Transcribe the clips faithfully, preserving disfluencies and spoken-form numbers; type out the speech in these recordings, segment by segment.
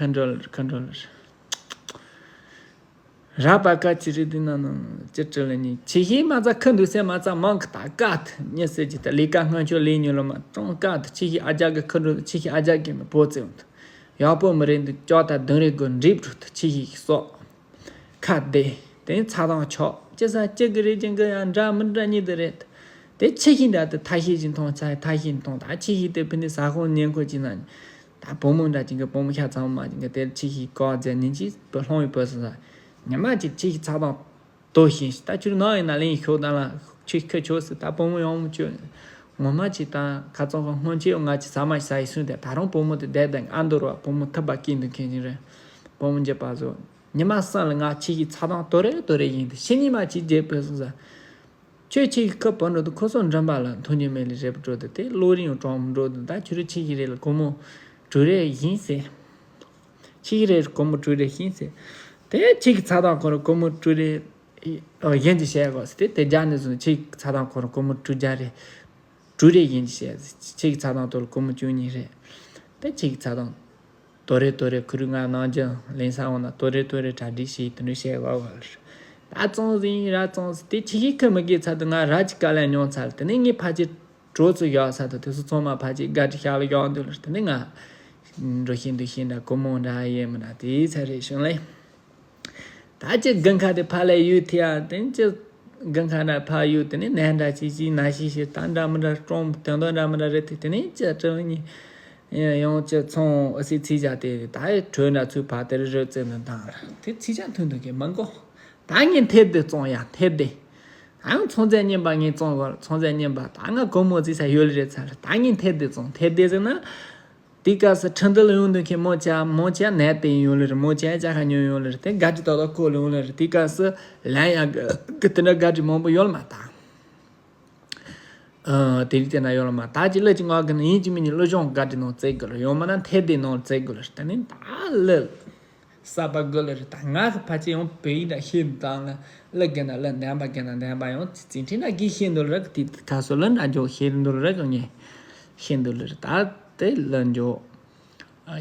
ཁ་འགྲོ་ལ་ཁ་འགྲོ་ལ། ར་པ་ཀ་ཅི་རི་དི་ན་ནང་ཅི་ཅི་ལ་ནི་ཆི་ཧི་མ་ཙ་ཁ་འདུག་སེ་མ་ཙ་མང་གི་ད་ཀ་ཐི་ཉི་སེ་ཇི་ད་ལི་ཀ་སྔོན་ཆོ་ལི་ཉུ་ལོ་མ་ཀྲོང་ཀ་ཐི་ཆི་ཧི་ཨ་ཅག་གི་ཁ་འགྲོ་ཆི་ཧི་ཨ་ཅག་གི་མི་པོ་ཙེ་འོང་ད་ཡག་པོ་མི་རེད་འདུག་ཅོག་ད་དུང་རེ་གོ་འགྲིབ་འགྲོ་ད་ཆི་ཧི་སོག་ཁ་བདེ། དེ་ནས་ཚ་དང་ཆོག་ཅི་ས་ཅི་གི་རེད་ཅན་གི་ཡང་འདྲ་མི་འདྲ་གཉིས་དེ་རེད། དེ་ཆི་ཤི་འདྲ་དེ་ཐ་ཤི་ཅིག་མཐོང་ཚ་ཐ་ཤི་མཐོང་ད་ཆི་ཤི་དེ་ཕི་ནི་ས་ཁོང་ཉེན་ཁོ་ཅི་ན། ད་བུ་མོ་འདྲ་ཅན་གི་བུ་མོ་ཤ་ཚང་མ་ཅན་གི་དེ་ཆི་ཤི་ཀོ་ཛེ་ཉིན་ཅི་བུ་ལྷོང་བའི་བུ་སི་ས། ཉི་མ་ཅིག་ཆི་ཤི་ཚ་དང་དོ་ཤི་ད་ཆུར་ནང་ཡིན་ན་ལིང་ཤོག་ད་ལ་ཆི་ཁ་ཆོ་སི་ད་བུ་མོ་ཡོང་མོ་ཆོ། ངོ་མ་ཅིག་དང་ཁ་ཚང་གི་སྔོན་ཆད་ང་ཅི་ཟ་མ་ཟ་ཡི་སུན་དེ་ད་རུང་བུ་མོ་དེ་བསྡད་དང་ཨ་འདོར་བ་བུ་མོ་ཐུབ་པ་སྐྱིད་འདུག་མཁན་ཅན་རེད། བུ་མོ་འཇེ་པ་བཟོ། ཉི་མ་གསུམ་ལ་ང་ཆི་ཤི་ཚ་དང་དོ་རེ་དོ་རེ་ཡིན་ཏེ་ཤི་ཉི་མ་ཅི་རྗེས་ཕེབས་སོང་ས། ཁྱོད་ཆི་ཤི་ཁ་བུ་འགྲོ་དུ་ཁོ་སོང་འགྲིམ་པ་ལ་མཐོང་རྒྱུ་མེད་ལེ་རེད་པ་འགྲོ་དུ་དེ་གློ་རིང་གྲོང་མོ་འགྲོ་དུ་ད་ཁྱོད་རེ་ཆི་ཤི་རེ་ལ་སྒོར་མོ་དྲུག་རེ་ཡིན་ཟེར། ཆི་ཤི་རེ་སྒོར་མོ་དྲུག་རེ་ཡིན་ཟེར། དེ་ཆི་ཤི་ཚ་དང་ཁོ་ར་སྒོར་མོ་དྲུག་རེ་ཡིན་གྱི་བཤད་དགོས་ཟེར་དེ་དེ་རྒྱ་ནས་བཟུང་ཆི་ཤི་ཚ་དང་ཁོ་ར་སྒོར་མོ་དྲུག་བརྒྱ་རེ། དྲུག་རེ་ཡིན་གྱི་བཤད་ཟེར་ཆི་ཤི་ཚ་དང་དོ་ལ་སྒོར་མོ་བཅུ་གཉིས་རེ། དེ་ཆི་ཤི་ཚ་དང་། དོ་རེ་དོ་རེ་ཁུ་རུ་ང་ནང་ཅན་ལེན་ས་འོང་ན་དོ་རེ་དོ་རེ་གྲ་སྒྲིག་བྱེད་དེ་འདྲ་བྱེད་དགོས་གོ་ལ། ད་ཙོང་ཟིན་ར་ཙོང་ཟིན་དེ་ཆི་ཤི་ཁི་མི་དགེ་ཚ་དུ་ང་ར་ཅི་དཀའ་ལས་མྱོང་ཚར་དེ་ནས་ངས་ཕ་ཅི་གྲོ་ཚུ་བཞག་ས་དུ་དེ་ཚོ་ཚང་མ་ཕ་ཅི་དགའ་ཏི་ཤག་ལ་བཞག་འདུག་ལ་དེ་ནས་ང་འགྲོ་ཤེས་འདུག་ཤེས་འདྲ་ཀོ་མོ་འདྲ་ཡེ་མི་འདྲ་དེ་ཚ་རེད་བྱུང་ལེ། ད་ཅི་དགུན་ཁ་དེ་ཕ་ལས་ཡུལ་ཐི་ཡ་དེ་ཅི་དགུན་ཁ་འདྲ་ཕ་ཡུལ་དེ་ནས་ནས་འདྲ་ཅི་ཅི་ན་ཤི་ཤི་ད་འདྲ་མི་འདྲ་ཀྲོང་དོན་དོན་འདྲ་མི་འདྲ་རེད་དེ་དེ་ནས་ཅི་ཀྲི་ལ་ཉི། ཡང་ཅི་ཚོང་ཨ་སི་ཚི་ཅག་དེ་ད་ཡི་གྲོས་འདྲ་ཚུལ་ཕ་དེར་རོལ་རྩེད་འདུན་དང་དེ་ཚི་ཅག་མཐུན་དུ་གི་མི་མགོ་ད་ངས་འཐེབ་དེ་བཙོང་ཡ་འཐེབ་དེ་ཨང་ཚོང་རྫས་རྙིང་པ་ངས་བཙོང་གོ་ཚོང་རྫས་རྙིང་པ་ད་ང་སྒོར་མོ་རྩིས་ས་ཡོད་ལེ་རེད་ཚར་ད་ངས་འཐེབ་དེ་བཙོང་འཐེབ་དེ་ཟེར་ན། དེ་སྐབས་སུ་ཁྲིན་ཏུ་ལ་ཡོང་དུས་ཁྱེད་མོ་ཆ་མོ་ཆ་ནད་དེ་ཡོང་ལེ་རེད་མོ་ཆ་ཅག་ཁ་ཉོ་ཡོང་ལེ་རེད་དེ་དགའ་དྲི་ཏོག་ཏོག་ཁོ་ལ་ཡོང་ལེ་རེད་དེ་སྐབས་སུ་ལན་ཡང་གི་དེ་འདྲ་དགའ་དྲི་མང་པོ་ཡོད་ལ་མ་ད། ཨ་དེ་རིང་དེ་ན་ཡོད་ལ་མ་ད་ཅི་ལ་ཅི་ང་གི་ན་ཡིན་གཅིག་མིན་གཉིས་ལོ་གཞུང་དགའ་དྲི་ནང་བཙལ་དགོས་ལ་ཡོད་མ་ན་འཐེབ་དེ་ནང་བཙལ་དགོས་ལ་ད་ནི་ད་ལ། གསར་པ་དགོས་ལ་རེད་ད་ང་གི་ཕལ་ཆེར་ཡང་བོད་ཡིག་འདྲ་ཤེས་མི་དང་ལ་ལ་རྒན་ན་ལ་འདན་པ་རྒན་ན་འདན་པ་ཡང་ཅི་ཙིང་ཁྲིན་འདྲ་གི་ཤེས་འདུག་ལ་རེད་དེ་ཁ་སོ་ལ་འདྲ་འཇོག་ཤེས་འདུག་ལ་རེད་ངས་ཤེས་འདུག་ལ་རེད་ད་དེ་ལ་འཇོག་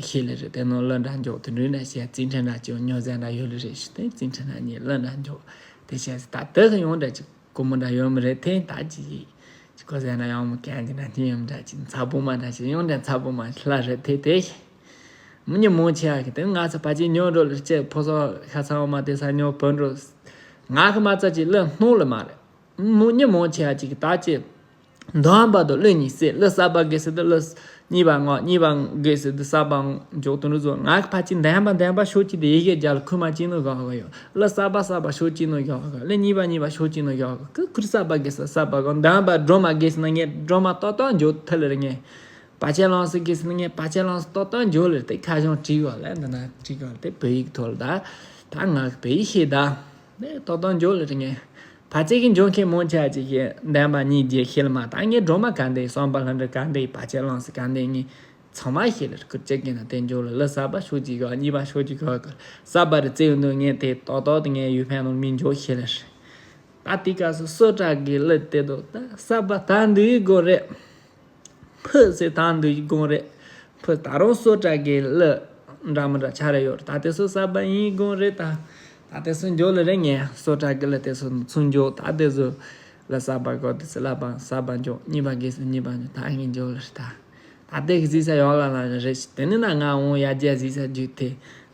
ཤེས་ལ་རེད་དེ་ནང་ལ་འདྲ་འཇོག་དེ་འདྲ་འདྲ་བཤད་ཙིང་ཁྲིན་འདྲ་ཅིག་ཉོ་ཟན་འདྲ་ཡོད་ལ་རེད་ཞུ་དེ་ཙིང་ཁྲིན་འདྲ་གཉིས་ལ་འདྲ་འཇོག་དེ་བཤད་ད་དེ་གི་ཡང་འདྲ་ཅིག་སྒོར་མོ་འདྲ་ཡོད་མི་རེད་དེ་ད་ཅི་ཅི་གོ་ཟེར་ན་ཡང་མོ་གན་གྱི་འདྲ་ཅི་ཡོད་མི་འདྲ་ཅི་ཚ་པོ་མ་འདྲ་ཅི་ཡང་འདྲ་ཚ་པོ་མ་ལྷ་རེད་དེ་དེ་མི་ཉི་མོ་ཆེ་ཨ་གི་དེ་ང་ཚ་ཕ་ཅི་ཉོ་འགྲོ་ལ་ཅེ་ཕོ་སོ་ཤ་ཚ་བ་མ་དེ་ས་ཉོ་བོ་འགྲོ་ང་གི་མ་ཚ་ཅི་ལ་སྣུར་ལ་མ་རེད། མི་ཉི་མོ་ཆེ་ཨ་ཅིག་གི་ད་ཅི་འདོན་པ་དུ་ལ་གཉིས་སེ་ལ་གསར་པ་དགེ་སེ་དུ་ལ་གཉིས་པ་ངོ་གཉིས་པ་དགེ་སེ་དུ་གསར་པ་འཇོག་ཏུ་འགྲོ་ཚོ་ང་གི་ཕ་ཅི་འདན་པ་འདན་པ་ཤོག་ཅི་དེ་ཡི་གེ་རྒྱ་ལ་ཁུ་མ་ཅི་ནོ་ག་ག་ཡོད་ལ་གསར་པ་གསར་པ་ཤོག་ཅི་ནོ་ག་ག་ཡོད་ལ་གཉིས་པ་གཉིས་པ་ཤོག་ཅི་ནོ་ག་ག་ཁུ་ཁུར་གསར་པ་དགེ་སེ་གསར་པ་ག་འདོན་པ་སྒྲོལ་མ་དགེ་སེ་ན་ངས་སྒྲོལ་མ་ཏོག་ཏོག་འཇོག་ཐལ་ལ་ངས། བ་ཆེ་ལོང་སི་གི་སི་ནི་ངས་བ་ཆེ་ལོང་སི་ཏོག་ཏོག་འཇོག་ལེར་དེ་ཁ་བྱང་བྲིས་གོ་ལེ་འདི་ན་བྲིས་གོ་ལེ་དེ་བོད་ཡིག་ཐོག་ལ་ད་ད་ང་བོད་ཡིག་ཤེས་ད་ནས་ཏོག་ཏོག་འཇོག་ལེར་ངས་བ་ཆེ་གི་འཇོག་མཁན་མོ་ཆ་ཅིག་གི་འདན་པ་གཉིས་རྗེས་ཤེས་ལ་མ་ད་ངས་སྒྲོལ་མ་ག་འདི་བསམ་པ་ལྷ་འདྲེ་ག་འདི་བ་ཆེ་ལོང་སི་ག་འདི་ངས་ཚང་མ་ཤེས་ལེར་ཁུར་ཅིག་གི་ན་དེ་འཇོག་ལེ་ལ་གསར་པ་ཤོག་ཅིག་གོ་གཉིས་པ་ཤོག་ཅིག་གོ་གོ་གསར་པ་རེ་བཙལ་ཡོང་དུས་ངས་དེ་ཏོག་ཏོག་དེ་ངས་ཡུལ་ཕན་ནོར་མིན་འཇོག་ཤེས་ལེར་ད་དེ་སྐབས་སུ་སོ་དྲག་གི་ལ་དེ་དོ་ད་གསར་པ་ད་འདི་གོ་རེད། ཕུ་ཟེར་དང་འདུག་དགོངས་རེད། ཕུ་ད་རུང་སོ་དྲག་གི་གླུ་འདྲ་མི་འདྲ་ཆ་རེ་ཡོད་རེད་ད་དེ་ཚོ་གསར་པ་ཡིན་དགོངས་རེད་ད། ད་དེ་ཚོ་འཇོག་ལེ་རེད་ངས་སོ་དྲག་གི་གླུ་དེ་ཚོ་ཚུར་འཇོག་ད་དེ་ཚོ་གླུ་གསར་པ་གོ་དེ་ཚོ་གླུ་པ་གསར་པ་འཇོག་གཉིས་པ་གི་སུ་གཉིས་པ་འཇོག་ད་ངས་འཇོག་ལེ་རེད་ད། ད་དེ་གི་གཟིགས་ས་ཡོག་ལ་ལ་རེད་དེ་ནི་ན་ང་འོང་ཡ་རྒྱ་གཟིགས་ས་རྒྱུ་དེ།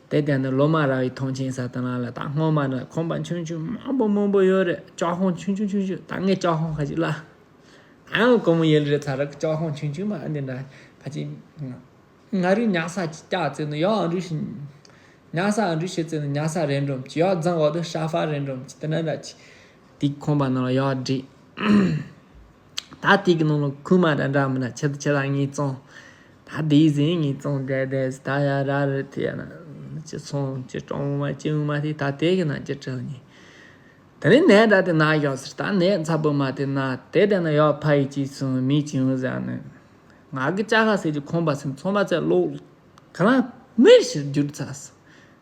དེ་དེ་ནི་ལོ་མ་ར་བའི་མཐོང་ཆེན་ས་དང་ལ་ལ་ད་སྔོན་མ་ན་ཁང་པ་ཆུང་ཆུང་མང་པོ་མང་པོ་ཡོད་རེད་ལྕགས་ཧོང་ཆུང་ཆུང་ཆུང་ཆུང་ད་ངས་ལྕགས་ཧོང་ཁ་ཅིག་ལ། ཨང་ཀོ་མོ་ཡེལ་རེ་ཚ་ར་ཀི་ལྕགས་ཧོང་ཆུང་ཆུང་མ་ཨ་འདི་འདྲ་ཕ་ཅིང་། ང་རུ་ཉག་ས་ཅི་ལྕགས་ཙེ་ནི་ཡོག་ཨ་རུ་ཤི། ཉག་ས་ཨ་རུ་ཤི་ཙེ་ནི་ཉག་ས་རེ་འགྲོམ་ཅི་ཡོག་རྫང་འོག་ཏུ་ཧྲ་ཧྥ་རེ་འགྲོམ་ཅི་དེ་ན་འདྲ་ཅི། དེ་ཁོང་པ་ནང་ལ་ཡོག་བསྒྲིགས། ད་དེ་གི་ནང་ལ་ཁུག་མ་འདྲ་འདྲ་མི་འདྲ་ཆེ་ད་ཆེ་ད་ངས་བཙོང་། ད་དེའི་ཟིན་ངས་བཙོང་བསྡད་བསྡད་ད་ཡ་ར་རུ་དེ་ཡ་ན་ཅི་ཚོང་ཅི་གྲོང་མ་ཅི་འུ་མ་དེ་ད་དེ་གི་ན་ཅི་བྲལ་ནི། དེ་ནས་ནས་འདྲ་དེ་ན་ཡོག་ཟེར་ད་ནས་ཚ་པོ་མ་དེ་ན་དེ་དེ་ན་ཡོག་ཕ་ཡི་ཅི་སོང་མི་ཅི་འུ་ཟ་ནི། ང་གི་ལྕགས་ཁ་ཟེར་གྱི་ཁོང་པ་སེམས་ཚོང་པ་ཚེ་ལོག་ག་ལ་མེར་ཞིག་འགྱུར་ཚར་སོང་།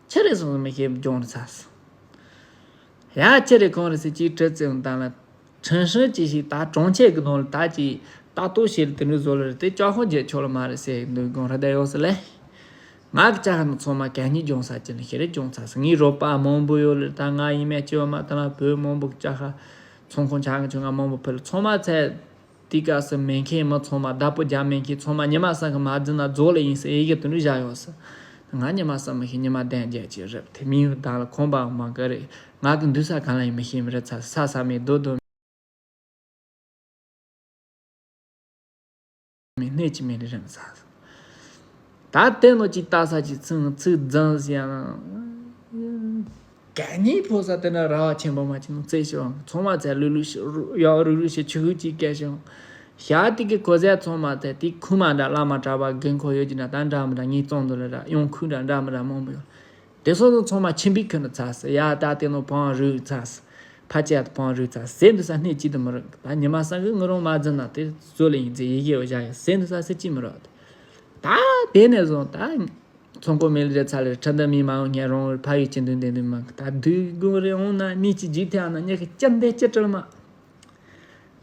ཆི་རེད་སོང་མི་ཤེས་སྦྱོང་རེད་ཚར་སོང་། ཡ་ཆི་རེད་གང་རེད་ཟེར་ཅིག་དྲི་ཙེ་འོང་དང་ལ། ཁྲིན་ཧྲི་ཅི་ཞིག་ད་གྲོང་ཁྱེར་གི་ནང་ལ་ད་ཅིག་ད་ལྟོ་ཞེས་དེ་འདྲ་བཟོ་ལ་རེད་དེ་ལྕགས་ཁོང་རྒྱལ་ཆོག་ལ་མ་རེད་ཟེར་འདུག་དགོངས་ར་བསྡད་ཡོད་ཟེར་ལེ། ང་གི་ཅ་ཁ་ནང་ཚང་མ་གད་སྙིགས་སྦྱོང་ས་ཅི་ལ་ཤི་རེ་སྦྱོང་ཚར་སོང་། ངའི་རོགས་པ་མང་པོ་ཡོད་ལ་ད་ང་ཡིན་མེད་ཅི་ཡོད་མ་ད་ལ་བོད་མང་པོ་གི་ཅ་ཁ་ཚོང་ཁང་ཆ་གི་ཆུ་ང་མང་པོ་ཕུལ་ཚང་མ་ཚད། དེ་སྐབས་སུ་མེད་མཁན་མི་ཚང་མ་བདག་པོ་རྒྱག་མེད་མཁན་ཚང་མ་ཉི་མ་སང་གི་མ་རྫུན་ན་རྫོགས་ལ་ཡིན་ཟེར་ཡི་གེ་དུ་འདྲ་བཞག་ཡོད་ཟེར། ང་ཉི་མ་སང་མི་ཤེས་ཉི་མ་བདུན་བརྒྱད་ཅིག་རེད་དེ་མིའི་བདག་ལ་ཁོམ་པའང་མང་གི་རེད། ང་གི་འདུག་ས་གང་ལ་ཡིན་མི་ཤེས་མི་རེད་ཚ་ས་ས་མེད་རྡོ་རྡོ་མེད་སྣེ་གཅིག་མེད་རེད་རེད་མི་ཚ། ད་དེ་ནོ་ཅིག་ལྟ་ས་ཅིག་ཚིག་ཚིག་རྫང་ཟེར་ཡང་། གད་སྙིགས་ཕོག་ས་དེ་འདྲ་ར་བ་ཆེན་པོ་མ་ཅིག་ནང་རྩེ་ཤོག་ཚང་མ་ཚད་ལུས་ལུས་ཤིག་ཡག་རུ་རུ་ཤིག་ཆུ་ཁུག་ཅིག་བཀལ་ཤོག་ཞག་དེ་གི་གོ་ཟས་ཚང་མ་ཚད་དེ་ཁུག་མ་འདྲ་བླ་མ་གྲྭ་པ་དགོས་མཁོ་ཡོད་ཀྱི་ན་ད་འདྲ་མི་འདྲ་ངའི་གཙང་དུ་ལ་ར་གཡོན་ཁུག་འདྲ་འདྲ་མི་འདྲ་མང་པོ་ཡོད། དེ་སོ་སོ་ཚང་མ་ཁྱིམ་པའི་ཁུར་ནས་ཚ་ཟེར་ཡ་ད་དེ་ནོ་བང་རུས་ཚ་ཟེར། ཕ་ཆད་དུ་བང་རུས་ཚ་ཟེར་འདུག་ས་སྣེ་གཅིག་ཏུ་མི་རུང་ད་ཉི་མ་སང་གི་ངུ་རུང་མ་རྫུན་ན་དེ་བཟོ་ལ་ཡིན་ཚེ་ཡི་གེ་བ་བཞག་ཡ་ཟེར་འདུག་ས་སེ་གཅིག་མི་རུང་ད། དེ་ནས་བཟུང་ད། ཚོང་ཁོ་མེ་ལི་རེ་ཚ་ལེ་ཁྲ་འདམ་མི་མ་འོང་ངས་རོང་བར་ཕ་ཡུལ་གྱི་འདུན་ལྡན་འདུན་མ་ད་དུས་དགོང་རེ་འོང་ན་མི་གཅིག་རྒྱུག་ཐལ་ན་ཉི་ཁ་ཅི་འདས་ཅི་སྤྲུལ་མ།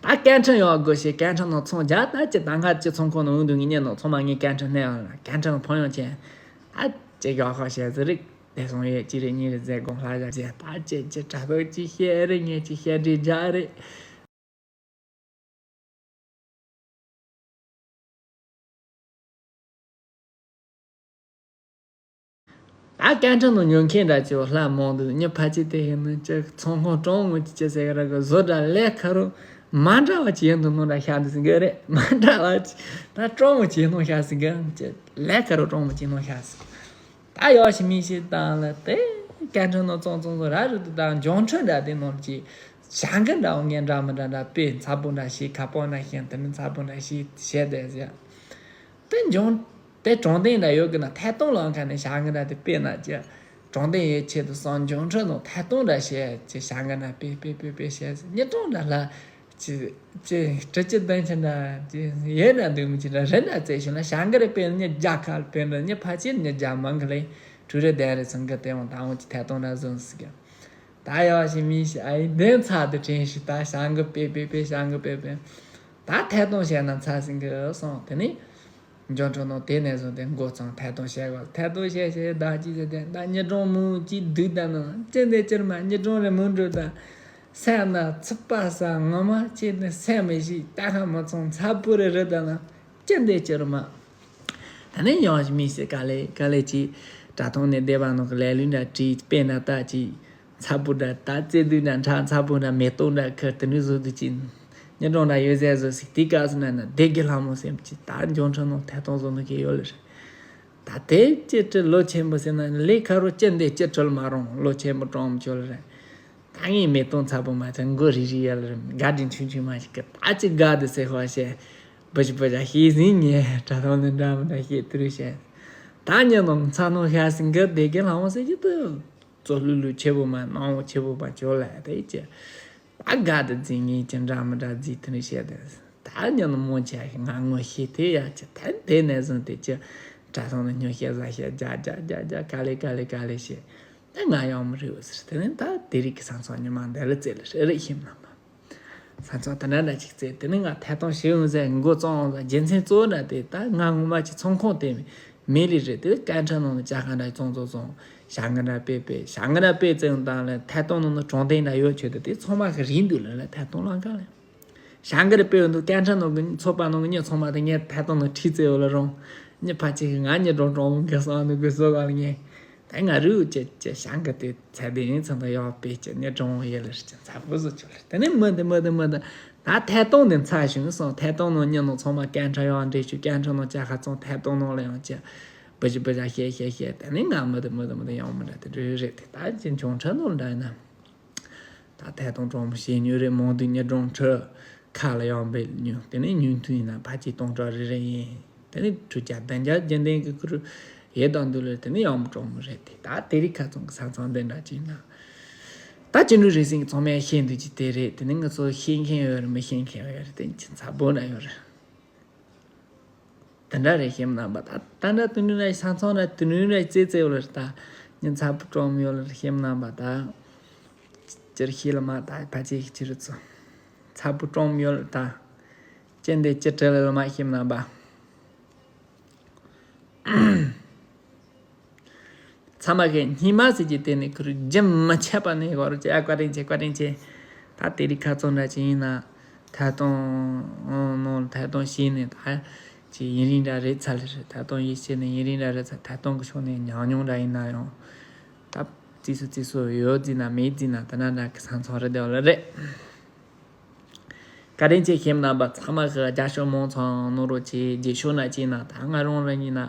ད་སྐད་འཕྲིན་ཡོད་དགོས་ཞེས་སྐད་འཕྲིན་ནང་ཚོང་རྒྱག་ད་ཅི་ད་སྔར་ཅི་ཚོང་ཁང་ནང་འོང་དུས་ངེད་གཉིས་ནང་ཚང་མ་ངའི་སྐད་འཕྲིན་སྣེ་ཡང་ལ་སྐད་འཕྲིན་ཕོན་ཡོང་ཆེན། ད་ཅི་ཡག་ཁ་བཤད་ཟི་རིག་དེ་སོང་ཡོད་ཅི་རེད་གཉིས་རེད་ཟེར་དགོངས་ལྷ་བཞག་ཅེ་ད་ཅི་ཅི་དྲ་ཐོག་ཅི་བཤད་རེད་ངས་ཅི་བཤད་འདྲི་རྒྱག་རེད། ད་སྐད་འཕྲིན་ནང་ཉོ་མཁན་འདྲ་ཅིག་ལྷ་མང་འདུག་ཉི་ཕ་ཅི་དེ་ཧེ་ནི་ཅི་ཚོང་ཁང་གྲོང་མོ་ཅི་ཅི་ཟེར་གི་ར་གི་བཟོ་འདྲ་ལས་ཁ་རུ་མ་འདྲ་བ་ཅི་ཡིན་འདུག་ནོ་འདྲ་ཤ་འདུག་ཟིན་གི་རེད་མ་འདྲ་བ་ཅི་ད་གྲོང་མོ་ཅི་ནོ་ཤ་ཟིན་གི་ཅི་ལས་ཁ་རུ་གྲོང་མོ་ཅི་ནོ་ཤ་ཟིན། ད་ཡོ་ཞི་མི་ཞིག་དང་ལ་དེ་སྐད་འཕྲིན་ནང་ཙོང་ཙོང་ཙོང་ར་རུ་དུ་དང་འབྱུང་འཕྲོད་འདྲ་དེ་ནོར་གྱི་བྱ་འགུལ་འདྲ་འོ་ངན་འདྲ་མི་འདྲ་འདྲ་དཔེ་མཚར་པོ་འདྲ་ཞིག་ཁ་པོ་འདྲ་ཤེས་དེ་ནི་མཚར་པོ་འདྲ་ཞིག་བྱས་བསྡད་ཟེར། དེ་འབྱུང་དེ་གྲོང་སྟེང་འདྲ་ཡོད་གི་ན་ཐད་གཏོང་ལང་ཁ་ནས་བྱ་འགུལ་འདྲ་དེ་དཔེ་ན་ཀྱི་གྲོང་སྟེང་ཡོད་ཆེད་དུ་སང་འབྱུང་འཕྲོད་ནང་ཐད་གཏོང་འདྲ་བྱས་ཀྱི་བྱ་འགུལ་འདྲ་དཔེ་དཔེ་དཔེ་དཔེ་བྱས་ཟེར་ཉི་གྲོང་འདྲ་ལ། ཅི། ཅི། སྤྲི་ཅི་ལྡན་ཆེ་འདྲ། ཅི། ཡེ་འདྲ་འདུག་མི་ཅི་འདྲ་རི་འདྲ་བཙལ་བྱུང་ན་ཞང་གི་རི་དཔེ་ནི་རྒྱ་ཁ་དཔེ་འདྲ་ཉི་ཕ་ཅིར་ཉི་རྒྱ་མང་གི་ལེ། གྲུ་རི་ལྡན་རི་ཚང་གི་དེ་འོང་དང་འོང་ཅི་ཐད་གཏོང་འདྲ་བཟོ་སྲིད་གི། ད་ཡག་ཞིག་མི་ཞིག་ཨ་ཡི་འདི་ཚ་དུ་དྲན་ཞིག་ད་ཞང་གི་དཔེ་དཔེ་དཔེ་ཞང་གི་དཔེ་དཔེ། ད་ཐད་གཏོང་བྱས་ན་ཚ་ཟིན་གི་སོང་དེ་ནི། འབྱོར་འཕྲོ་ནང་དེ་ནས་བཟུང་སྟེ་འགོ་བརྩམས་ཐད་གཏོང་བྱེད་དགོས། ཐད་གཏོང་བྱས་བྱས་བདག་ཅི་ཟེར་ཏེ་ད་ཉི་གྲོང་མུ་ཅི་སྡུག་ད་ན་ཅི་འདི་ཅིར་མ་ཉི་གྲོང་རེ་མུ་འགྲོ་ད། སེམས་ན་ཚིག་པ་ས་ངོ་མ་ཅི་ནི་སེམས་མི་ཤིག་ད་ཧ་མ་ཚོང་ཚ་པུ་རེ་རེ་ད་ན་ཅི་འདི་ཅིར་མ། ད་ནི་ཡང་མི་སེ་ག་ལེ་ག་ལེ་ཅི་དྲ་ཐོག་ནས་སྡེ་བ་ནང་གི་ལས་ལུས་འདྲ་བྲིས་དཔེ་ན་ད་ཅི། ཚ་པོ་འདྲ་ད་རྩེ་དུས་འདྲ་འཕྲང་ཚ་པོ་འདྲ་མེ་ཏོག་འདྲ་ཁུར་དུ་ནུས་བཟོ་དུ་ཅི། ཉི་གྲོང་འདྲ་ཡོད་ཟེར་བཟོ་ཟིག་དེ་སྐབས་སུ་ན་ན་སྡེ་དགེ་ལྷ་མོ་སེམས་ཀྱི་ད་འབྱོར་འཕྲོ་ནང་ཐད་གཏོང་བཟོ་ནུ་གི་ཡོད་ལེ་རེད། ད་དེ་ཅི་སྤྲི་ལོ་ཆེན་པོ་ཟེར་ན་ལས་ཁ་རོ་ཅི་འདི་ཅི་སྤྲུལ་མ་རུང་ལོ་ཆེན་པོ་གྲོང་མི་ཆོག་ལེ་རེད། ད་ངས་མེ་ཏོག་ཚ་པོ་མ་ཚད་མགོ་རིལ་རིལ་ཡ་ལེ་རེད་དགའ་དྲིན་ཆུང་ཆུང་མ་ཞིག་གི་ད་ཅི་དགའ་དུ་ཟེར་ཧོ་བཤད། བུ་ཅི་བུ་ཅ་ཤེས་ཟིན་ངས་དྲ་ཐོག་ནས་འདྲ་མི་འདྲ་ཤེས་ཏུ་རུ་བཤད། ད་ཉི་ནོམ་ཚ་ནོ་ཤ་ཟིན་གི་སྡེ་དགེ་ལྷ་མོ་ཟེར་གྱི་དུ། གཙོ་ལྷུག་ལྷུག་ཆེ་བོ་མ་སྣང་བོ་ཆེ་བོ་མ་ཅོ་ལ་དེ་ཅི། ད་དགའ་དུ་འཛིན་ངེས་ཀྱི་འདྲ་མི་འདྲ་རྫིག་དུ་ནི་བཤད་དེ། ད་ཉི་ནི་མོ་ཆེ་ང་ངོ་ཤེས་དེ་ཡ་ཅི་ད་དེ་ནས་བཟུང་དེ་ཅི། དྲ་ཐོག་ནི་སྨྱོ་བཤད་ཟ་བཤད་རྒྱ་རྒྱ་རྒྱ་རྒྱ་ག་ལེ་ག་ལེ་ག་ལེ་བཤད། ད་ང་ཡང་མི་རིག་ཟེར་དེ་ནི་ད་དེ་རིགས་ཀྱི་ས་མཚམས་ཉི་མ་འདི་ལ་བཙལ་ལ་རེ་རེ་ཤིམ་ནམ། ས་མཚམས་དེ་འདྲ་འདྲ་ཅིག་བཙལ་དེ་ནི་ང་ཐད་གཏོང་ཞིག་ཡོང་ཟེར་འགོ་བཙོང་ཡོང་ཟེར་རྒྱུ་མཚན་གཙོ་བོ་འདྲ་དེ་ད་ང་ངོ་མ་ཅིག་ཚོང་ཁང་དེ་མི་ལི་རེད་དེ་སྐད་འཕྲིན་ནང་ནས་ཅ་ཁ་འདྲ་བཙོང་བཙོང་བཙོང་ཞག་འགའ་འདྲ་དཔེ་དཔེ་ཞག་འགའ་འདྲ་དཔེ་བཙལ་ཡོང་དང་ལ་ཐད་གཏོང་ནང་ནས་གྲོང་སྡེ་འདྲ་ཡོད་ཆོད་དེ་དེ་ཚང་མ་གི་རིན་འདུག་ལ་ལ་ཐད་གཏོང་ལང་ཀ་ལ། ཞང་གི་རེ་དཔེ་ཡོད་འདུག་སྐད་འཕྲིན་ནང་གི་ཚོགས་པ་ནང་གི་མྱི་ཚང་མ་དེ་ངས་ཐད་གཏོང་ནང་ཁྲིད་རྩེ་ཡོད་ལ་རུང་། མྱི་ཕལ་ཆེར་གི་ང་མྱི་གྲོང་གྲོང་མོ་གི་སོང་ནི་གི་སོ་ག་ལ་ངས། ད་ང་རུ་ཅེ་ཅེ་ཞང་གི་དེ་ཚད་དེ་ཡིན་ཚང་དུ་ཡོད་པས་ཅེ་མྱི་གྲོང་མོ་ཡེ་ལ་ཅེ་ཚ་པོ་བཟོ་ཆོག་ལ་དེ་ནས་མི་འདི་མི་འདི་མི་འདི་ད་ཐད་གཏོང་ནས་ཚ་ཞིང་སོང་ཐད་གཏོང་ནང་མྱི་ནང་ཚང་མ་སྐད་འཕྲིན་ཡོང་འདྲེ་ཆུ་སྐད་འཕྲིན་ནང་ཅ་ཁ་ཚང་ཐད་གཏོང་ནང་ལ་ཡང་ཅེ་བུ་ཅི་བུ་ཅ་ཤེ་ཤེ་ཤེ་དེ་ནས་ང་མི་འདི་མི་འདི་མི་འདི་ཡོང་མི་འདྲ་དེ་རེད་རེད་དེ་ད་ཅེ་འབྱུང་འཕྲིན་ནང་འདྲ་ཡིན་ན། ད་ཐད་གཏོང་གྲོང་མི་ཞེས་ཉོས་རེད་མང་དུ་ཉི་གྲོང་ཁྲི་ཁ་ལ་ཡང་འབེལ་ཉོས་དེ་ནས་ཉུང་མཐུན་ཡིན་ན་ཕལ་ཆེར་སྟོང་ཕྲག་རེ་རེ་ཡིན། དེ་ནས་དྲུག་བརྒྱ་བདུན་བརྒྱ་རྒྱུན་ལྡན་གྱི་ཁུར་ཡེ་དང་འདུག་ལ་དེ་ནས་ཡང་གྲོང་མི་རེད་དེ་ད་དེ་རིགས་ཁ་ཚང་གི་ས་མཚམས་འདི་འདྲ་ཅིག་ན། ད་ཅི་འདྲ་རེད་ཟིན་གྱི་ཚང་མས་ཤེས་འདུག་ཅི་དེ་རེད་དེ་ནས་ང་ཚོ་ཤེས་མཁན་ཡོད་རེད་མི་ཤེས་མཁན་ཡོད་རེད་དེ་ཅི་ཚ་པོ་ན་ཡོད་རེད། དེ་འདྲ་རེད་ཤེམ་རྣམ་པ་ད་ད་འདྲ་དུ་ནུ་ར་ས་མཚམས་ར་དུ་ནུ་ར་རྩེ་རྩེ་ཡོད་ལ་ད་ཉི་ཚ་པོ་གྲོམ་ཡོད་ལ་ཤེམ་རྣམ་པ་ད་ཅིར་ཤེས་ལ་མ་ད་ཕ་ཅེ་ཅི་རུ་ཚོ་ཚ་པོ་གྲོམ་ཡོད་ལ་ད་ཅེ་འདེ་ཅི་བྲེལ་ལ་མ་ཤེམ་རྣམ་པ། ཚང་མ་གི་སྙིང་མ་ཟེར་གྱི་དེ་ནི་ཁུར་རྒྱུན་མི་ཆད་པ་ནས་གོ་རུ་ཅི་ཨ་བཀའ་དྲིན་ཆེ། བཀའ་དྲིན་ཆེ། ད་དེ་རིང་ཁ་རྩང་འདྲ་ཅིག་ཡིན་ན་ཐད་གཏོང་ནང་ཐད་གཏོང་བྱས་ནས་ད་ཅི་ཡུན་རིང་འདྲ་རེད་ཚར་ལེ་རེད། ཐད་གཏོང་ཡིད་ཆེས་ནས་ཡུན་རིང་འདྲ་རེད་ཚར། ཐད་གཏོང་གི་ཕྱོགས་ནས་ཉམས་མྱོང་འདྲ་ཡིན་ན་ཡང་ད་རྩིས་སུ་རྩིས་སུ་ཡོད་རྩིས་ན་མེད་རྩིས་ན་དེ་འདྲ་འདྲ་གི་ས་མཚམས་རེད་དེ་ལ་རེད། བཀའ་དྲིན་ཆེ། ཁྱེད་རྣམ་པ་ཚང་མ་གི་རྒྱབ་སྐྱོར་མང་ཙམ་གནང་རོགས་གྱིས། རྗེས་ཕྱོགས་ན་ཅིག་ན་ད་ང་རང་རང་ཉིད་ན་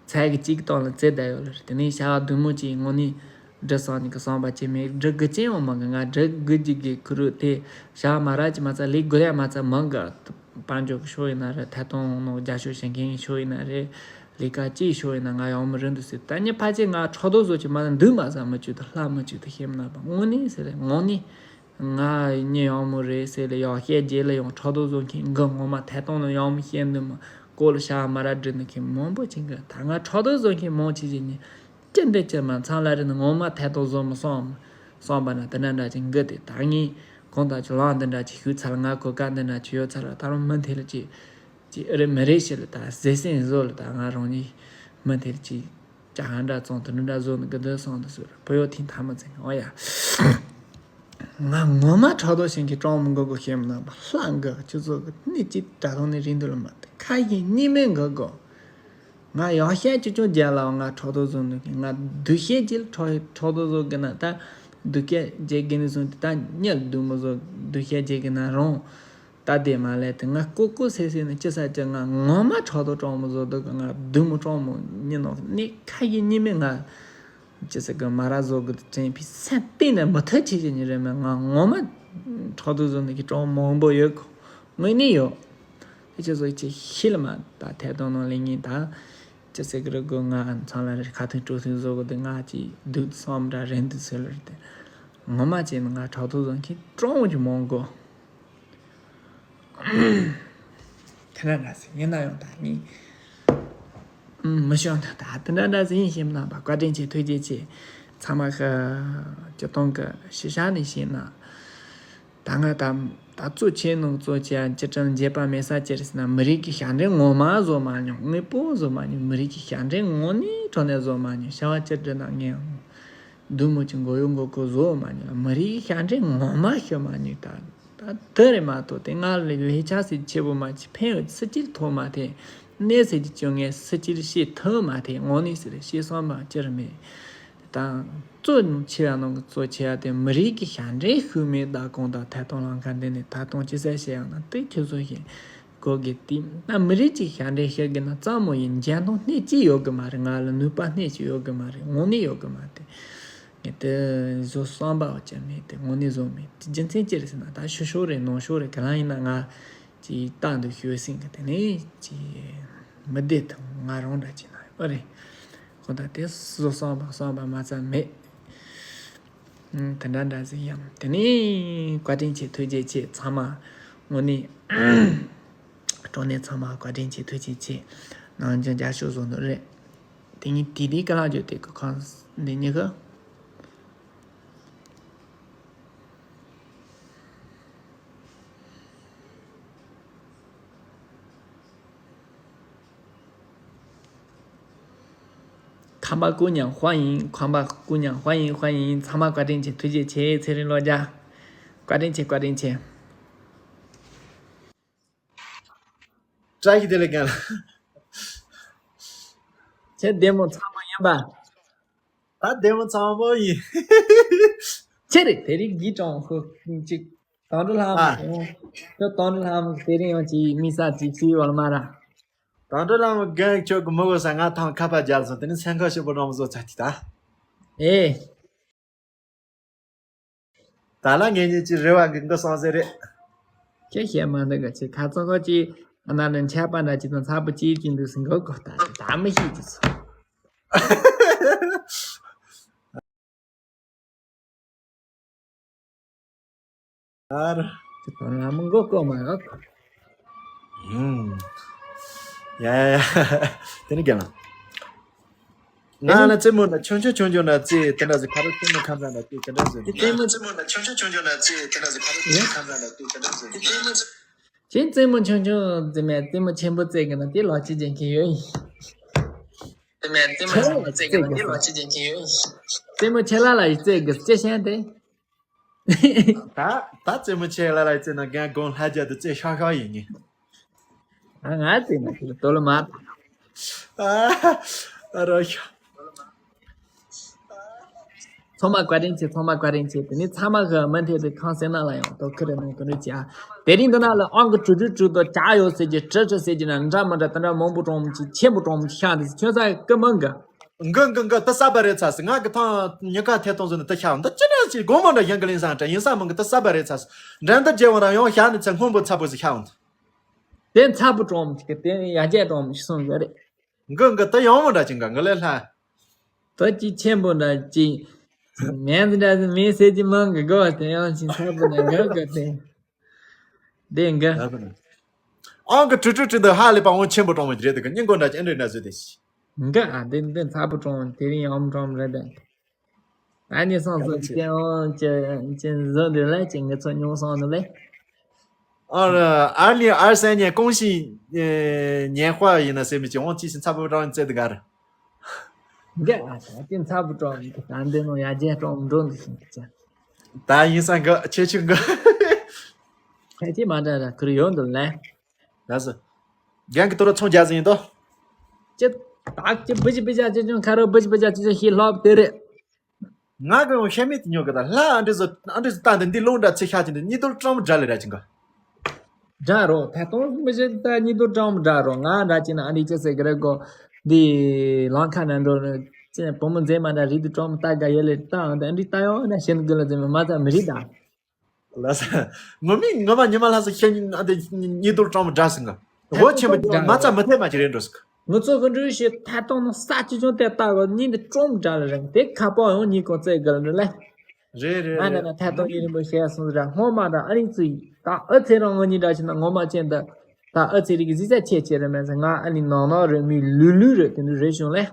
ཚད་གི་གཅིག་སྟེང་ལ་རྩེ་བསྡད་ཡོད་ལ། དེ་ནས་བྱ་བ་བདུན་མོ་ཅིག་དངོས་གནས་འབྲི་སོང་ནི་གི་བསམ་པ་ཅིག་མེད། འབྲི་དགོས་ཅན་ཡང་མང་གི། ང་འབྲི་དགོས་ཀྱི་གི་ཁུ་རུ་དེ་བྱ་བ་མ་རབས་ཅིག་མ་ཚད་ལས་དགོས་ཡ་མ་ཚད་མང་གི། དཔལ་འབྱོར་གི་ཕྱོགས་ཡིན་ན་རེད། ཐད་གཏོང་ནང་རྒྱབ་སྐྱོར་བྱེད་མཁན་གི་ཕྱོགས་ཡིན་ན་རེད། ལས་ཀ་ཅིའི་ཕྱོགས་ཡིན་ན་ང་ཡག་མོ་རེད་འདུག་ཟེར། ད་ནི་ཕལ་ཆེར་ང་ཕྲག་དོག་བཟོ་ཅིག་མ་ན་འདུག་མ་ཟ་མི་བཅུག་ཏུ་ལྷ་མི་བཅུག་ཏུ་ཤེས་མ་ན་པ་དངོས་གནས་ཟེར་རེད། དངོས་གནས། ང་གཉིད་ཡག་མོ་རེད་ཟེར་ལ་ཡག་བཤད་རྗེས་ལ་ཡང་ཕྲག་དོག་བཟོ་མཁན་འགའ་ངོ་མ་ཐད་གཏོང་ལ་ཡག་མོ་བཤད་འདུག་མ་ཀོ་ལ་ཤ་མ་ར་འདྲི་འདུག་མཁན་མང་པོ་ཅིག་འགའ། ད་ང་ཕྲག་དོག་བཟོ་མཁན་མང་ཆེ་ཆེ་ནི་ཅི་འདྲ་ཅི་མ་མཚང་ལ་རེད་ནི་ངོ་མ་ཐད་གཏོང་བཟོ་མི་སོང་སོང་པ་ན་དེ་འདྲ་འདྲ་ཅིག་འགའ། དེ་ད་ངས་གང་ལྟར་ཅི་ལང་འདི་འདྲ་ཅིག་ཞུས་ཚར་ལ་ང་གོ་སྐབས་འདི་འདྲ་ཅིག་ཡོད་ཚར་ལ་ད་རུང་མི་མཐེ་ལ་ཅིག་ཅིག་ཨ་རེ་མི་རེད་ཞེས་ལ་ད་ཟེར་སེམས་བཟོ་ལ་ད་ང་རང་ཉིད་མི་མཐེ་ལ་ཅིག་ཅ་ཧ་འདྲ་བཙོང་དུ་འདྲ་བཟོ་ནི་གི་འདི་སོང་དུ་ཟེར་བུ་ཡོད་ཐིང་ཐ་མ་ཚིག་ཨོ་ཡ། ང་ངོ་མ་ཕྲག་དོག་བྱེད་མཁན་སྤྲང་མོ་འགོ་དགོ་ཤེས་མ་ན་པ་ལྷ་འགོ་ཁྱོད་ཚོ་གི་སྣེ་གཅིག་དྲ་ཐོག་ནས་རིང་དུ་ལ་མ་དེ་ཁ་ཡིན་གཉིས་མེད་འགོ་དགོ། ང་ཡག་བཤད་ཅི་ཅུང་རྒྱལ་ལ་ང་ཕྲག་དོག་བཟོ་འདུག་གི། ང་སྡུག་བཤད་ཅི་ལ་ཕྲག་ཕྲག་དོག་བཟོ་གི་ན་ད་སྡུག་བཤད་རྒྱལ་གི་ནས་བཟུང་དེ་ད་གཉིད་སྡུག་མོ་བཟོ་སྡུག་བཤད་རྒྱལ་གི་ན་རང་ད་དེ་མ་ལས་དེ་ང་ཀོ་ཀོ་སེ་སེ་ནི་ཅི་ས་ཅི་ང་ངོ་མ་ཕྲག་དོག་སྤྲང་མོ་བཟོ་འདུག་གི། ང་སྡུག་མོ་སྤྲང་མོ་གཉིད་ནོག་ནི་ཁ་ཡིན་གཉིས་མེད་ང་ཅི་ཟེར་གི་མ་ར་བཟོ་གི་དྲན་པའི་སེམས་གཏིང་ནས་མི་ཐུབ་ཆེ་ཆེ་ཉིད་རེད་མེད། ང་ངོ་མ་ཕྲག་དོག་བཟོ་ནི་གི་སྤྲང་མང་པོ་ཡོད་གི། དངོས་གནས་ཡོད། དེ་ཆ་ཚོ་ཅི་ཤི་ལ་མ་ད་ཐད་གཏོང་ནང་ལེན་ངེས་ད་ཅི་ཟེར་གི་རེད་གོ། ང་མཚང་ལ་རེ་ཁ་ཐུག་སྤྲོ་ཐུག་བཟོ་གི་འདུག་ང་ཅི་སྡུག་བསམ་འདྲ་རན་འདུག་ཟེར་ལ་རེད་དེ། ངོ་མ་བྱས་ན་ང་ཕྲག་དོག་བཟོ་མཁན་སྤྲང་བོ་ཅིག་མང་གོ། དེ་འདྲ་འདྲ་ཟེར་ཡིན་ན་ཡང་ད་ངས་མི་ཤོང་ད་ད་དེ་འདྲ་འདྲ་ཟེར་ཡིན་ཞེས་ན་བ་བཀའ་དྲིན་ཆེ་ཐུགས་རྗེ་ཆེ། ཚང་མ་ཤ་སྤྱི་སྟོང་གི་ཤི་ཤ་ནས་ཤེས་ན། ད་ང་ད་ད་གཙོ་ཆེ་ནང་གཙོ་ཆེ་ཡང་ཅི་ཀྲང་རྗེས་པ་མེད་ས་ཅི་རེད་ཟེར་ན་མི་རིགས་ཀྱི་ཞབས་འདྲེན་ངོ་མ་བཟོ་མ་མྱོང་། དངོས་པོ་བཟོ་མ་མྱོང་། མི་རིགས་ཀྱི་ཞབས་འདྲེན་དངོས་གནས་དྲང་གནས་བཟོ་མ་མྱོང་། བྱ་བ་ཅི་འདྲ་ན་ངས་འདུག་མོ་ཅི་མགོ་ཡོ་མགོ་ཀོ་བཟོ་མ་མྱོང་། མི་རིགས་ཀྱི་ཞབས་འདྲེན་ངོ་མ་ཤོད་མ་མྱོང་། ད་ད་དེ་རེད་མ་གཏོགས་དེ་ང་ལ་ལས་ཆ་སྲིད་ཆེ་བོ་མ་ཅི་ཕན་ཡོད་སྲིད་ཅིག་ཐོག་མ་ཐེ་གནས་སྲིད་ཀྱི་བཅོ་ལྔའི་སྲིད་ཅིག་ཤེས་ཐུབ་མ་ཐེ་དངོས་གནས་སྲིད་ཤེས་སོང་མ་ཅི་རེད་མེད། དང་། གཙོ་ཆེ་བ་ནང་གི་གཙོ་ཆེ་བ་དེ་མི་རིགས་ཀྱི་ཞབས་འདྲེན་ཤུགས་མེད་ད་གང་ལྟར་ཐད་གཏོང་ལང་ཁ་འདི་ནས་ཐད་གཏོང་ཅི་ཟེར་བཤད་ཡང་ན་དེ་ཁྱོད་ཚོ་ཞིག་གོ་དགོས་ཏེ་ན་མི་རིགས་ཀྱི་ཞབས་འདྲེན་བཤད་དགོས་ན་གཙང་མོ་ཡིན། འཇོན་ཐང་སྣེ་གཅིག་ཡོད་གི་མ་རེད། ང་ལ་ནུས་པ་སྣེ་གཅིག་ཡོད་གི་མ་རེད། དངོས་གནས་ཡོད་གི་མ་རེད། ངས་དེ་བཟོ་བསམ་པ་ཅི་མེད་དེ་དངོས་གནས་བཟོ་མེད་དེ་རྒྱུ་མཚན་ཅི་རེད་ཟེར་ན་ད་ཤོད་ཤོད་རེད་ནང་ཤོད་རེད་ག་ལ་ཡིན་ན་ང་ཅིག་རྟག་འདུག་ཤོད་ཟིན་གི་དེ་ནས་ཅིག་མི་བདེ་ཐང་ང་རང་འདྲ་ཅིག་ན་ཡོད་རེད། ཁོ་ད་དེ་བཟོ་བསམ་པ་བསམ་པ་མ་ཚད་མེད། ཨང་། དེ་འདྲ་འདྲ་ཟིག་ཡང་དེ་ནས་བཀའ་དྲིན་ཆེ་ཐུགས་རྗེ་ཆེ་ཚང་མ་དངོས་གནས་དྲང་གནས་ཚང་མ་བཀའ་དྲིན་ཆེ་ཐུགས་རྗེ་ཆེ་ནང་ཆེན་རྒྱ་ཤོག་བཟོ་འདུག་རེད། དེ་ངས་དེ་དེ་ཀ་ལག་བརྗོད་དེ་གི་ཁང་འདི་གཉིས་ཀ་ཁམས་པ་སྐུ་མྱ་ཧོ་ཡིན། ཁམས་པ་སྐུ་མྱ་ཧོ་ཡིན་ཧོ་ཡིན། ཚང་མ་བཀའ་དྲིན་ཆེ་ཐུགས་རྗེ་ཆེ་ཚེ་རིང་ལོ་བརྒྱ། བཀའ་དྲིན་ཆེ་བཀའ་དྲིན་ཆེ། བཀྲ་ཤིས་བདེ་ལེགས་རྒན་ལགས། ཁྱེད་བདེ་མོ་ཚང་མ་ཡིན་པ། ད་བདེ་མོ་ཚང་མ་ཡིན། ཁྱེད་རེད་དེ་རིང་གི་གྲོང་ཁོ་ཅིག་དང་འགྲོ་ལྷ་མོ་ཨ། ཁྱོད་དང་འགྲོ་ལྷ་མོ་དེ་རིང་ཡང་ཅིག་མི་ས་ཅིག་ཅིག་བར་མ་ར། དང་འགྲོ་ལྷ་མོ་རྒན་ཁྱོད་ཀྱི་མི་གོ་ས་ང་ཐང་ཁ་པ་རྒྱལ་སོང་དེ་ནི་སེམས་ཁ་ཞིག་པོ་རང་བཟོ་ཚར་ཏེ་ད། ཨེ། ད་ལ་ངེད་གཉིས་ཀྱི་རེ་བ་གི་འགོ་སོང་ཟེར་རེད། ཁྱེད་བཤད་མ་འདུག་ག་ཅིག་ཁ་ཚང་ཁ་ཅིག་ཨ་ན་ནི་འཆད་པ་འདྲ་ཅིག་དང་ཚ་པོ་ཅིག་ཅིག་འདུག་སེ་འགོ་གོ་ད་ད་མི་ཤེས་ཀྱི་ཚོ། ཨར། ཅི་ད་ང་མི་འགོ་གོ་མ་ཡོད། ཨུམ། ཡ་ཡ་ཡ། དེ་ནི་རྒན་ལགས། ང་ལ་རྩེད་མོ་ན་ཆུང་ཆུང་ཆུང་ཆུང་ན་རྩེད་དེ་འདྲ་ཟིག་ཁ་རོ་རྩེད་མོ་ཁམ་ན་རྩེད་དེ་འདྲ་ཟིག་རྩེད་མོ་ཆུང་ཆུང་ཆུང་ཆུང་ན་རྩེད་དེ་འདྲ་ཟིག་ཁ་རོ་རྩེད་མོ་ཁམ་ན་རྩེད་དེ་འདྲ་ཟིག་རྩེད་མོ་ཆུང་ཆུང་ཆུང་ཆུང་རྩེད་མེད་རྩེད་མོ་ཆེན་པོ་རྩེད་གི་ན་དེ་ལོ་གཅིག་ཅན་གི་ཡོད་ཡིན། དེ་མེད་དེ་མ་ཆེ་ལ་བརྩེ་གི་ལ་དེ་ལོ་ཆེ་ཅན་གྱི་ཡོད། རྩེད་མོ་ཆེ་ལ་ལ་ཡི་བརྩེ་གི་ཅེ་ཤན་དེ། ད་ད་རྩེད་མོ་ཆེ་ལ་ལ་ཡི་བརྩེ་ན་རྒན་དགོང་ལྷ་རྒྱལ་དུ་རྩེ་ཤག་ཤག་ཡིན་ངེས། ང་ང་རྩེད་མ་ཆེ་ལ་དོ་ལ་མ། ཨ་རོ་ཤ། ཚང་མ་བཀའ་དྲིན་ཆེ། ཚང་མ་བཀའ་དྲིན་ཆེ། དེ་ནས་ཚང་མ་གི་མུ་མཐུད་དུ་ཁང་སེ་ན་ལ་ཡང་དོ་ཁུར་གནང་གི་འདུག་ཅེས། དེ་རིང་འདི་ན་ལ་ཨང་གི་དྲུག་དྲུག་དྲུག་དང་ཅག་ཡོད་ཟེར་གྱི་ཁྲི་ཁྲི་ཟེར་གྱི་ན་འདྲ་མི་འདྲ་དེ་འདྲ་མང་པོ་གྲོང་མི་ཆེ་ཆེན་པོ་གྲོང་མི་ཆེ་ཤག་འདི་ཁྱོད་ཚ་ཀི་མང་གི། འགི་འགི་འགི་དེ་གསར་པ་རེད་ཚ་སི། ང་གི་ཐང་ཉི་ཁ་ཐེ་ཐོང་ཟོ་ནི་དེ་ཤག་འདི་ཅི་འདྲ་ཞིག་དགོང་མོ་འདྲ་ཡིན་གི་ལིང་སང་དྲ་ཡིན་ས་མང་གི་དེ་གསར་པ་རེད་ཚ་སི། འགྲན་བསྡུར་རྒྱལ་བ་རང་ཡོང་ཤག་ནི་ཚེ་སྔོན་པོ་ཚ་པོ་ཟི་ཤག་འདི། དེ་ཚ་པོ་གྲོང་མི་ཆེ་གི་དེ་ཡ་རྒྱལ་གྲོང་མི་ཆེ་སོང་གི་རེད། འགི་འགི་དེ་ཡང་མོ་འདྲ་ཅིག་འགི་འགི་ལས་ལྷ། དེ་ཅི་ཆེན་པོ་འདྲ་ཅིག་མེན་འདྲ་མེན་ཟེར་གྱི་མང་གི་དགོ་བ་དེ་ཡང་ཅི་ཚ་པོ་འདྲ་འགི་འགི་དེ། དེ་འགི། ཨང་གི་ཀྲི་ཀྲི་ཀྲི་འདི་ཧ་ལས་པ་འོང་ཆེན་པོ་གྲོང་མི་རེད་འདི་གི་སྙིང་གོ་འདྲ་ཅིག་ཨེ་འདྲ་འདྲ་བཟོས་དེ་ཤི། འགི་ཨ་དེ་འདི་ཚ་པོ་གྲོང་དེ་རིང་ཡང་གྲོང་རེད་དེ། ཨ་ནི་སང་སོ་ཅི་ཨོ་ཅི་ཅི་བཟོ་འདི་ལ་ཅི་ངི་ཚོ་ཉུང་སོང་ནི་ལེ། ཨ་ཨ་ནི་ཨར་སེ་ཉེ་ཀོང་ཤི་ཉེ་ཧྭ་ཡིན་ན་སེ་མི་ཅི་འོང་ཅི་ཤི་ཚ་པོ་གྲོང་ཙེ་འདི་གར། འགི་ཨ་ད་དེ་ཚ་པོ་གྲོང་ད་འདི་ནོ་ཡ་རྒྱལ་གྲོང་འགྲོ་འདི་ཤིང་གི་ཅི། ད་ཡིན་ས་འགི་ཁྱེད་ཆུ་འགི། ཁྱེད་ཀྱི་མ་འདྲ་ར་ཁུར་ཡོང་འདུག་ལེ། ལགས་སོ། རྒན་གྱི་དོ་ར་ཚོང་རྒྱག་ཟིན་ཡིན་ཏོ། ཅི། བདག་ཅི་བུ་ཅི་བུ་ཅག་ཅི་ཅུང་ཁ་རོ་བུ་ཅི་བུ་ཅག་ཅི་ཅུང་ཤི་ལྷོབ་དེ་རེད། ང་གི་ཤ་མེད་དུ་ཉོ་གི་ད་ལྷ་ཨ་འདྲི་བཟོ་ཨ་འདྲི་བཟོ་ལྟ་འདི་འདི་ལུང་འདྲ་ཚེ་ཤ་ཅི་འདི་གཉིས་རྡོལ་ཀྲམ་འདྲ་ལེ་ར་ཅི་འགའ། འདྲ་རོ་ད་དུང་མི་ཤེས་ད་གཉིས་རྡོལ་ཀྲམ་འདྲ་རོ་ང་འདྲ་ཅི་ན་ཨ་འདྲི་ཅི་ཟེར་གི་རེད་གོ། འདི་ལང་ཁ་ན་འགྲོ་ཅི་བུ་མོ་མཛེས་མ་འདྲ་རིག་དུ་ཀྲམ་ལྟ་ག་ཡོད་ལེ་ལྟ་འདི་འདྲི་ལྟ་ཡོང་ན་ཤེས་གི་ལ་ཟེར་མ་ཚ་མི་རིག་ད། ལགས་སོ། ངོ་མི་ངོ་མ་ཉི་མ་ལྷ་ས་ཤེས་ཉིན་ཨ་འདི་གཉིས་རྡོལ་ཀྲང་མི་འདྲ་ཟིན་ག་འོ་ཆེན་པོ་མ་རྩ་མི་ཐེ་མ་ཅི་རེད་འགྲོ་ཟིན་ག་ངུ་ཚོ་གི་འགྲུལ་ཞེས་ཐད་གཏོང་ནང་ས་ཅི་ཅུང་དེ་ལྟ་གོ་གཉིས་འདི་ཀྲོང་འདྲ་ལ་རིང་དེ་ཁ་པོ་ཡང་གཉིས་གོ་རྩེ་གི་ལ་འདི་ལ། རེད་རེད་ང་རེད། ན་ན་ཐད་གཏོང་ཡིན་རིན་པོ་ཞེས་གསུངས་ར་སྔོན་མ་དང་ཨ་རིང་ཚུ་ཡིས་ད་ཨ་ཚེ་རང་ངོ་གཉིས་འདྲ་ཞིག་ན་ངོ་མ་ཅན་ད་ད་ཨ་ཚེ་རིག་གི་གཟི་ས་ཆེ་ཆེ་རེད་མེད་ཟེར་ང་ཨ་ནི་ནང་ནང་རེད་མི་ལུས་ལུས་རེད་དེ་འདྲ་རེད་བྱུང་ལེ།